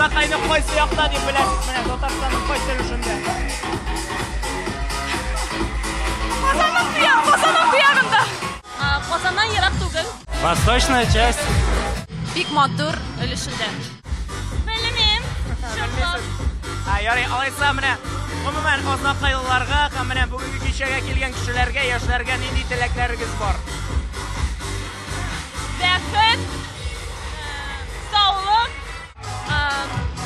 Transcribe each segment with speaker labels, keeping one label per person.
Speaker 1: Азнакайны кайсы якта дип беләсез? Менә Татарстанның кайсы өлешендә?
Speaker 2: Казанның туя, Казанның туягында. Казаннан ерак түгел.
Speaker 3: Восточная часть.
Speaker 2: Бик матур өлешендә. Белмим. Чынлап.
Speaker 1: Ә, ярый, алайса менә гомумән азнакайлыларга һәм менә бүгенге кичәгә килгән кешеләргә, яшьләргә нинди теләкләрегез бар?
Speaker 2: Бәхет, саулык,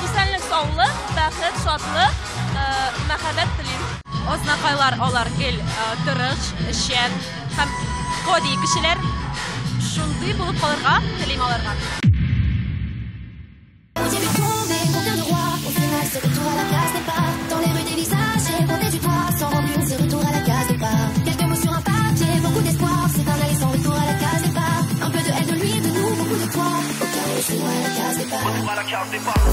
Speaker 2: исәнлек, саулык, бәхет, шатлык, мәхәббәт телим. Азнакайлар алар гел тырыш, эшчән һәм гади кешеләр. Шундый булып калырга телим аларга.
Speaker 4: J'ai vu tomber combien de rois. Au final, ce retour à la case départ. Dans les rues des visages, j'ai compté du doigt. Sans rancune, ce retour à la case départ. Quelques mots sur un papier, beaucoup d'espoir. C'est un aller sans retour à la case départ. Un peu de elle, de lui, de nous, beaucoup de toi. Aucun retour à la case départ.
Speaker 5: Retour à la case départ.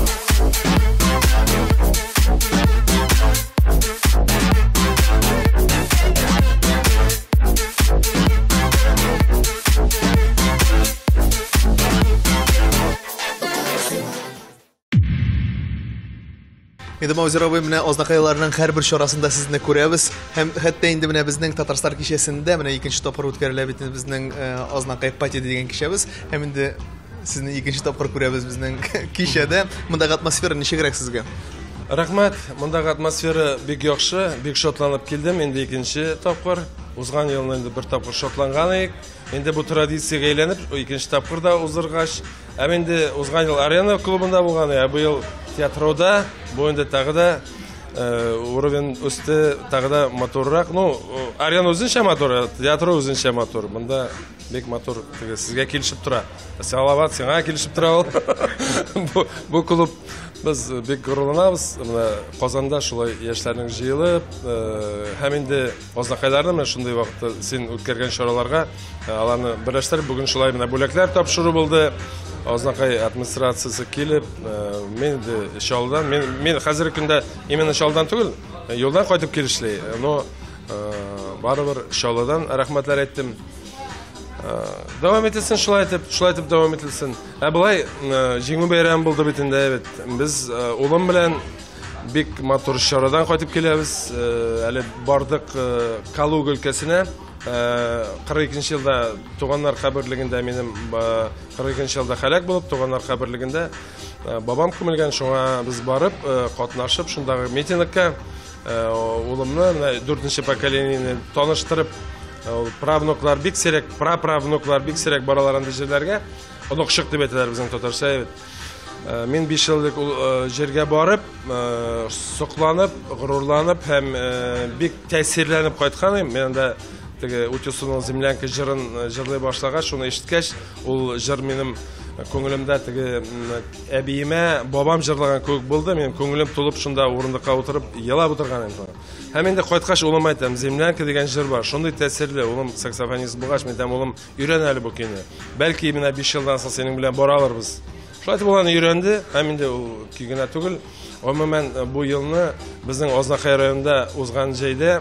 Speaker 6: Инде Маузер абый, менә Азнакайларның һәрбер чарасында сезне күрәбез. Һәм хәтта инде менә безнең Татарстан кичәсендә менә икенче тапкыр үткәрелә бит инде безнең Азнакай пати дигән кичәбез. Һәм инде сезне икенче тапкыр күрәбез безнең кичәдә. Мондагы атмосфера ничегрәк сезгә?
Speaker 7: Рәхмәт, мондагы атмосфера бик яхшы, бик шатланып килдем. Инде икенче тапкыр. Узган елны инде бер тапкыр шатланган идек. Инде бу традициягә әйләнеп, икенче тапкыр да уздыргач, һәм инде узган ел Арена клубында булган, ә быел театрода, бу инде тагы да уровень үсте, тагы да матуррак. Ну, арена үзенчә матур, театр үзенчә матур. Монда бик матур, теге сезгә килешеп тора. Салават, сиңа килешеп тора ул. Бу клуб без бик горурланабыз. Менә Казанда шулай яшьләрнең җыелып, һәм инде Азнакайларны менә шундый вакытта син үткәргән чараларга аларны берләштереп, бүген шулай менә бүләкләр тапшыру булды. Азнакай администрациясе килеп, мин инде Чаллыдан, мин хәзерге көндә именно Чаллыдан түгел, юлдан кайтып килешли, но барыбер Чаллыдан рәхмәтләр әйттем. Дәвам ителсен шулай итеп, шулай итеп дәвам ителсен. Ә болай Җиңү бәйрәме булды бит инде, бит. Без улым белән бик матур чарадан кайтып киләбез. Әле бардык Калуга өлкәсенә. 42 елда туганнар каберлегендә минем 42 елда һәлак булып, туганнар каберлегендә бабам күмелгән, шуңа без барып, катнашып, шундагы митингка улымны, менә 4-нче поколениене таныштырып, ул правнуклар бик сирәк, праправнуклар бик сирәк баралар андый җирләргә. Оныкчык дип әйтәләр безнең татарча, бит. Мин 5 ел элек ул җиргә барып, сокланып, горурланып һәм бик тәэсирләнеп кайткан идем. Мин анда теге Утесунул землянка җырын җырлый башлагач, шуны ишеткәч, ул җыр минем күңелемдә теге әбиемә бабам җырлаган кебек булды. Минем күңелем тулып, шунда урындыкка утырып елап утырган идем. Һәм инде кайткач улыма әйтәм, землянка дигән җыр бар, шундый тәэсирле. Улым саксофонист булгач, мин әйтәм, улым, өйрән әле бу көйне. Бәлки менә 5 елдан соң синең белән бара алырбыз. Шулай итеп ул аны өйрәнде, һәм инде ул көй генә түгел. Гомумән, бу елны безнең Азнакай районында узган җәйдә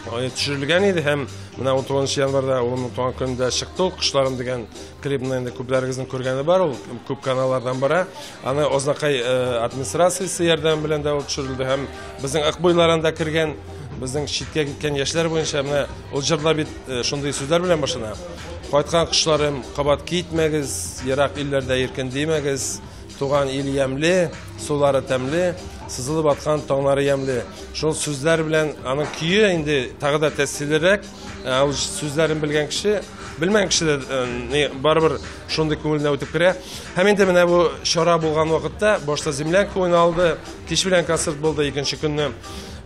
Speaker 7: төшерелгән иде һәм менә 19 январьда улымның туган көнендә чыкты ул Кошларым дигән клипны инде күпләрегезнең күргәне бар, ул күп каналлардан бара. Аны Азнакай администрациясе ярдәме белән дә ул төшерелде һәм безнең Акбуйларында кергән, безнең читкә киткән яшьләр буенча менә ул җырлар бит шундый сүзләр белән башлана. Кайткан кошларым, кабат китмәгез, ерак илләрдә иркен димәгез, туган ил ямьле, сулары тәмле, сызылып аткан таңнары ямьле. Шул сүзләр белән аның көе инде тагы да тәэсирлерәк. Ул сүзләрен белгән кеше, белмәгән кеше дә барыбер шундый күңеленә үтеп керә. Һәм инде менә бу чара булган вакытта башта землянка уйналды, кич белән концерт булды, икенче көнне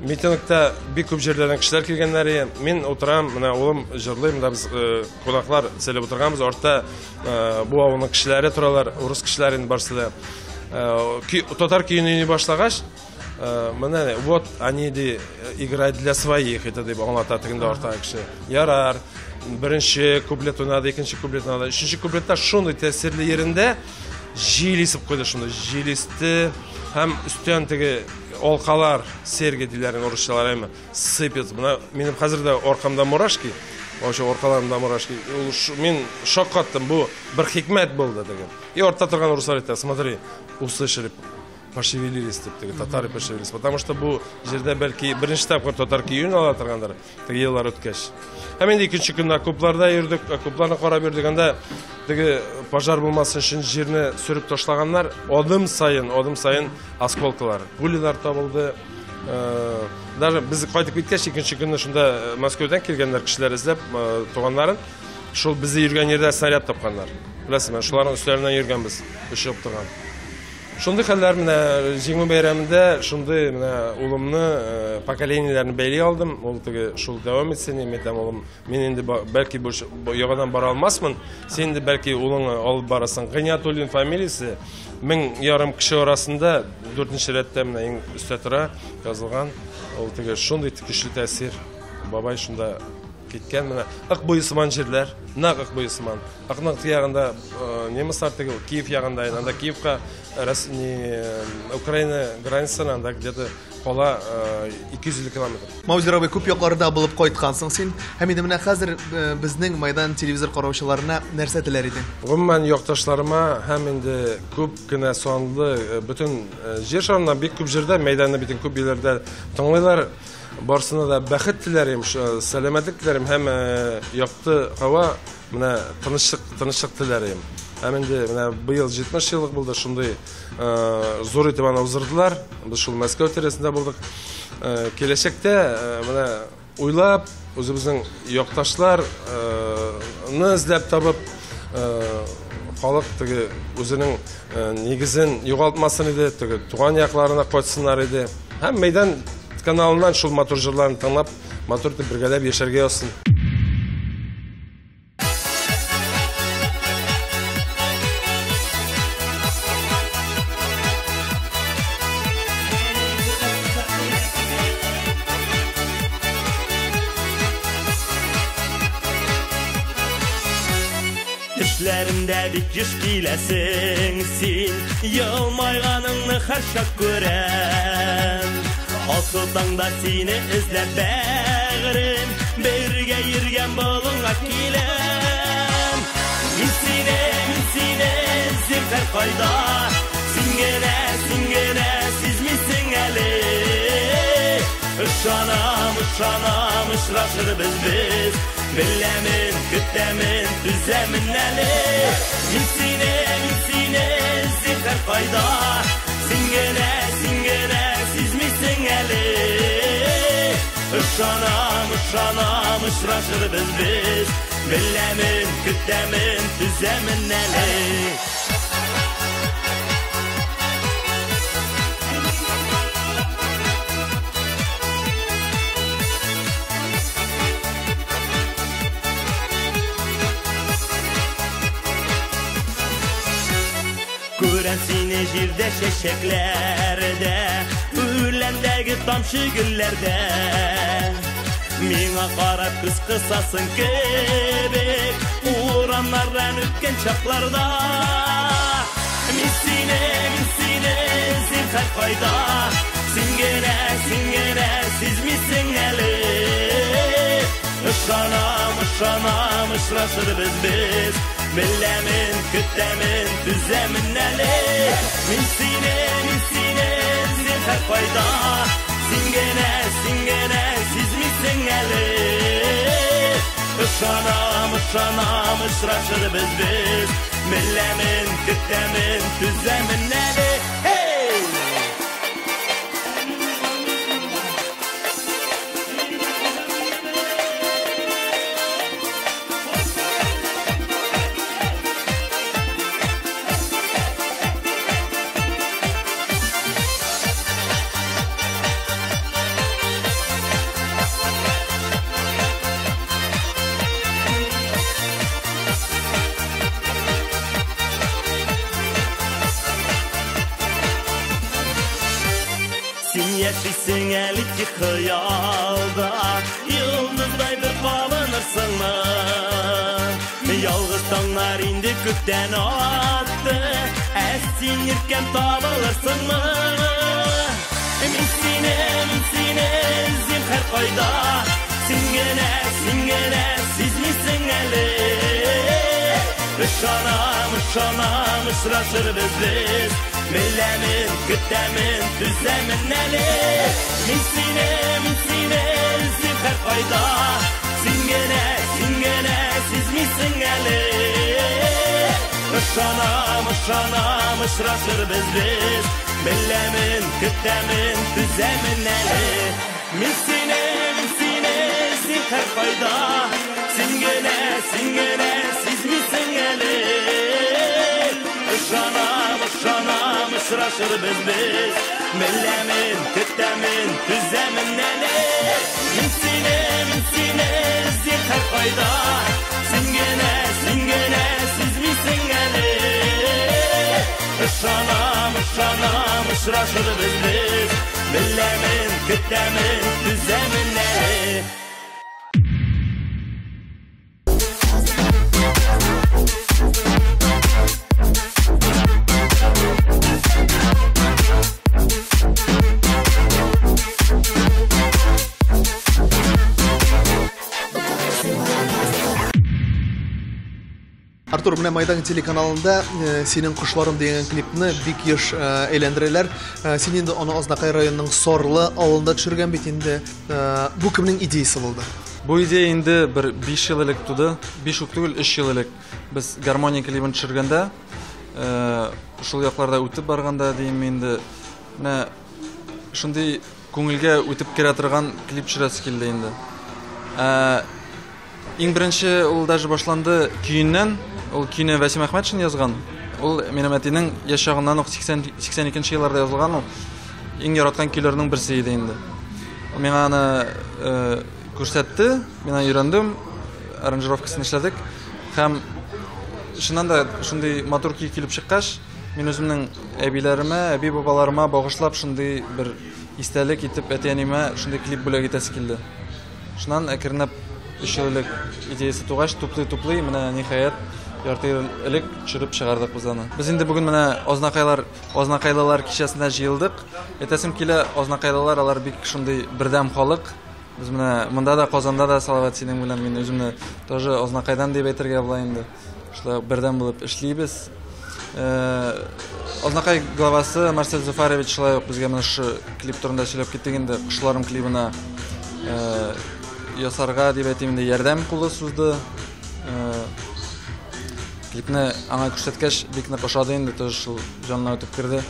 Speaker 7: митингта бик күп җирләрдән кешеләр килгәннәр иде. Мин утырам, менә улым җырлый, монда без кунаклар сөйләп утырганбыз, артта бу авылның кешеләре торалар, урыс кешеләре инде барысы да. Татар көен уйный башлагач, менә вот они ди играют для своих, это дип аңлата тегендә арттагы кеше. Ярар, беренче куплет уйнады, икенче куплет уйнады, өченче куплетта шундый тәэсирле yerендә җил исеп куйды, шундый җил исте һәм өстән теге алкалар, серьги диләр инде урысчалар, әйме, сыпет. Менә минем хәзер дә аркамда мурашки, вообще аркаларымда мурашки. Ул мин шаккаттым, бу бер хикмәт булды теге. И артта торган урыслар әйтә, смотри, услышали. Пошевелились дип, теге татары пошевелились. Потому что бу җирдә бәлки беренче тапкыр татар көен ала торгандыр, теге еллар үткәч. Һәм инде икенче көнне окопларда йөрдек, окопларны карап йөрдек. Анда теге пожар булмасын өчен җирне сөреп ташлаганнар. Адым саен, адым саен осколкалар, пулялар табылды. Даже без кайтып киткәч, икенче көнне шунда Мәскәүдән килгәннәр кешеләр эзләп, туганнарын. Шул безне йөргән җирдә снаряд тапканнар. Беләсезме, шуларның өсләреннән йөргәнбез, очып торган. Шундый хәлләр менә Җиңү бәйрәмендә шундый менә улымны, поколениеләрне бәйли алдым. Ул теге шул дәвам итсен, мин әйтәм, улым, мин инде бәлки бу ягадан бара алмасмын, син инде бәлки улыңны алып барасың. Гыйниятуллин фамилиясе 1500 кеше арасында 4нче рәттә менә иң өстә тора язылган. Ул теге шундый көчле тәэсир. Бабай шунда киткән менә Ык буе сыман җирләр, нәкъ Ык буе сыман. Ыкның теге ягында немецлар теге Киев ягында, анда Киевка Украина границасына анда где-то кала 250 километр.
Speaker 6: Маузер абый, күп якларда булып кайткансың син. Һәм инде менә хәзер безнең Майдан телевизор караучыларына нәрсә теләр идең?
Speaker 7: Гомумән якташларыма һәм инде күп кенә санлы бөтен җир шарында бик күп җирдә Майданны бөтен күп илләрдә тыңлыйлар. Барсына да бәхет теләрем, сәламәтлек теләрем һәм якты һава, менә тынычлык, тынычлык теләрем. Һәм инде менә быел 70 еллык булды, шундый зур итеп аны уздырдылар. Без шул Мәскәү тирәсендә булдык. Киләчәктә менә уйлап, үзебезнең якташларны эзләп табып, халык теге үзенең нигезен югалтмасын иде, теге туган якларына кайтсыннар иде. Һәм Мәйдан каналыннан шул матур җырларны тыңлап, матур итеп бергәләп яшәргә язсын.
Speaker 3: Төшләремдә бик еш киләсең син, елмайганыңны һәрчак күрәм. Алсу таңда сине эзләп бәгърем, бергә йөргән болынга киләм. Мин сине, мин сине эзлим һәркайда, син генә, син генә сизмисең әле. Ышанам, ышанам, очрашырбыз без, беләмен, көтәмен, түзәмен әле. Мин сине, мин сине эзлим һәркайда, син генә, син генә сизмисең әле. Ышанам, ышанам, очрашырбыз без, беләмен, көтәмен, түзәмен әле. Күрәм сине җирдә чәчәкләрдә, үләндәге тамчы гөлләрдә. Миңа карап күз кысасың кебек, урамнардан үткән чакларда. Мин сине, мин сине эзлим һәркайда, син генә, син генә сизмисең әле. Ышанам, ышанам, очрашырбыз без, беләмен, көтәмен, түзәмен әле. Мин сине, мин сине эзлим һәркайда, син генә, син генә сизмисең әле. Ышанам, ышанам, очрашырбыз без, беләмен, көтәмен, түзәмен әле. Hey! Син яшисең әле тик хыялда, йолдыздай бер кабынырсыңмы? Ялгыз таңнар инде күптән атты, ә син иркәм табылырсыңмы? Мин сине, мин сине эзлим һәркайда, син генә, син генә сизмисең әле. Ышанам, ышанам, очрашырбыз без, Беләмен, көтәмен, түзәмен әле. Мин сине, мин сине эзлим һәркайда. Син генә, син генә сизмисең әле. Ышанам, ышанам, очрашырбыз без. Беләмен, көтәмен, түзәмен әле. Мин сине эзлим һәркайда. Син генә, син генә сизмисең әле. Ышанам, ышанам, очрашырбыз без. Беләмен, көтәмен, түзәмен әле. Мин сине эзлим һәркайда. Син генә, син генә сизмисең әле. Ышанам, ышанам, очрашырбыз без. Беләмен, көтәмен, түзәмен әле.
Speaker 6: Артур, менә Майдан телеканалында синең Кошларым дигән клипны бик еш әйләндерәләр. Син инде аны Азнакай районының Сорлы авылында төшергән бит инде. Бу кемнең идеясы булды?
Speaker 8: Бу идея инде бер 5 ел элек туды. 5 үк түгел, 3 ел элек. Без гармония клибын төшергәндә, шул якларда үтеп барганда дим инде, менә шундый күңелгә үтеп керә торган клип төшерәсе килде инде. Иң беренче ул даже башланды көеннән. Ул көйне Вәсим Әхмәтшин язган. Ул минем әтинең яшь чагыннан ук 82 елларда язылган ул. Иң яраткан көйләрнең берсе иде инде. Ул миңа аны күрсәтте, мин аны өйрәндем, аранжировкасын эшләдек. Һәм чыннан да шундый матур көй килеп чыккач, мин үземнең әбиләремә, әби-бабаларыма багышлап шундый бер истәлек итеп әти-әниемә шундый клип бүләк итәсе килде. Шуннан әкренләп 3 ел элек идеясы тугач, туплый-туплый, менә ниһаять ярты ел элек төшереп чыгардык без аны. Без инде бүген менә Азнакайлар, Азнакайлылар кичәсенә җыелдык. Әйтәсем килә, Азнакайлылар алар бик шундый бердәм халык. Без менә монда да, Казанда да, Салават, синең белән мин үземне тоже Азнакайдан дип әйтергә була инде. Шулай бердәм булып эшлибез. Азнакай главасы Марсель Зуфарович шулай ук безгә менә шушы клип турында сөйләп киттек инде. Кошларым клибына ясарга дип әйтим инде, ярдәм кулы сузды. Клипны аңа күрсәткәч, бик нык ошады инде, тоже шул җанына үтеп керде.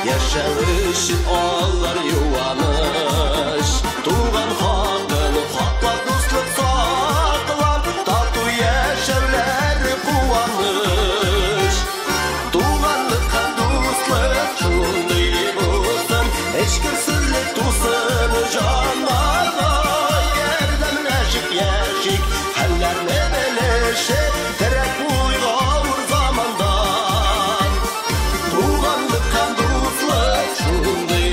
Speaker 3: Яшәү өчен алар юаныш, туган хакын хаклап, дуслык саклап, тату яшәүләр куаныш. Туганлык һәм дуслык шундый булсын, эчкерсезлек тусын җаннарга. Ярдәмләшеп яшик, хәлләрне белешеп, терәк булыйк авыр заманда. Туганлык һәм дуслык шундый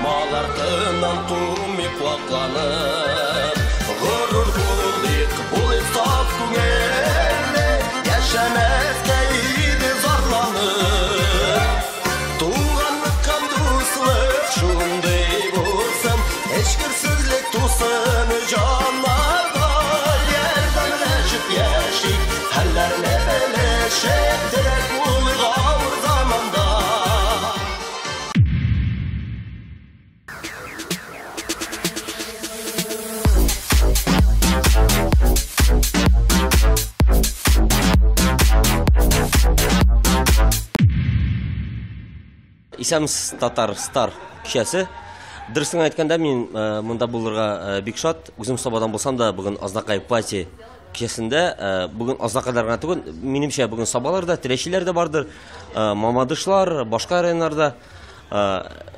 Speaker 3: Мал артыннан кумыйк вакланып. Горур булыйк, булыйк саф күңелле, яшәмәскә иде зарланып. Туганлык һәм дуслык шундый булсын, эчкерсезлек тусын җаннарда. Ярдәмләшеп яшик, хәлләрне белешеп, терәк булыйк авыр заманда.
Speaker 9: Исәнмесез, Татар Стар кичәсе. Дөресен әйткәндә, мин монда булырга бик шат. Үзем Сабадан булсам да, бүген Азнакай пати кичәсендә, бүген Азнакайлар гына түгел, минемчә, бүген Сабалар да, Теләчеләр дә бардыр, Мамадышлар, башка районнарда.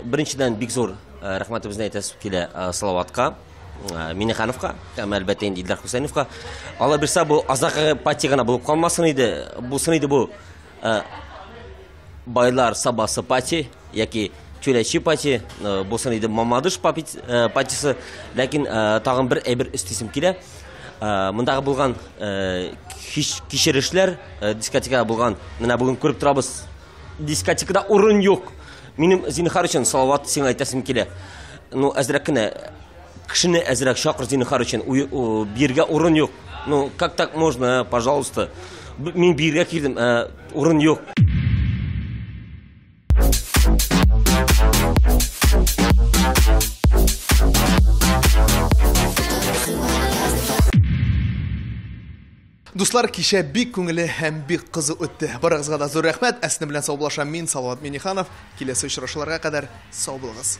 Speaker 9: Беренчедән, бик зур рәхмәтебезне әйтәсе килә Салаватка, Миннехановка һәм, әлбәттә инде, Илдар Хусейновка. Алла бирсә, бу Азнакай пати гына булып калмасын иде, булсын иде бу Байлар Сабасы пати яки Чүләчи пати, булсын иде Мамадыш патисы. Ләкин тагын бер әйбер өстисем килә. Мондагы булган кичерешләр, дискотекада булган, менә бүген күреп торабыз, дискотекада урын юк. Минем зинһар өчен, Салават, сиңа әйтәсем килә. Ну, әзрәк кенә кешене әзрәк чакыр, зинһар өчен, биргә урын юк. Ну, как так можно, а, пожалуйста. Мин биргә килдем, урын юк.
Speaker 6: Дуслар, кичә бик күңелле һәм бик кызу үтте. Барыгызга да зур рәхмәт. Ә сезнең белән саубуллашам мин, Салават Миннеханов. Киләсе очрашуларга кадәр сау булыгыз.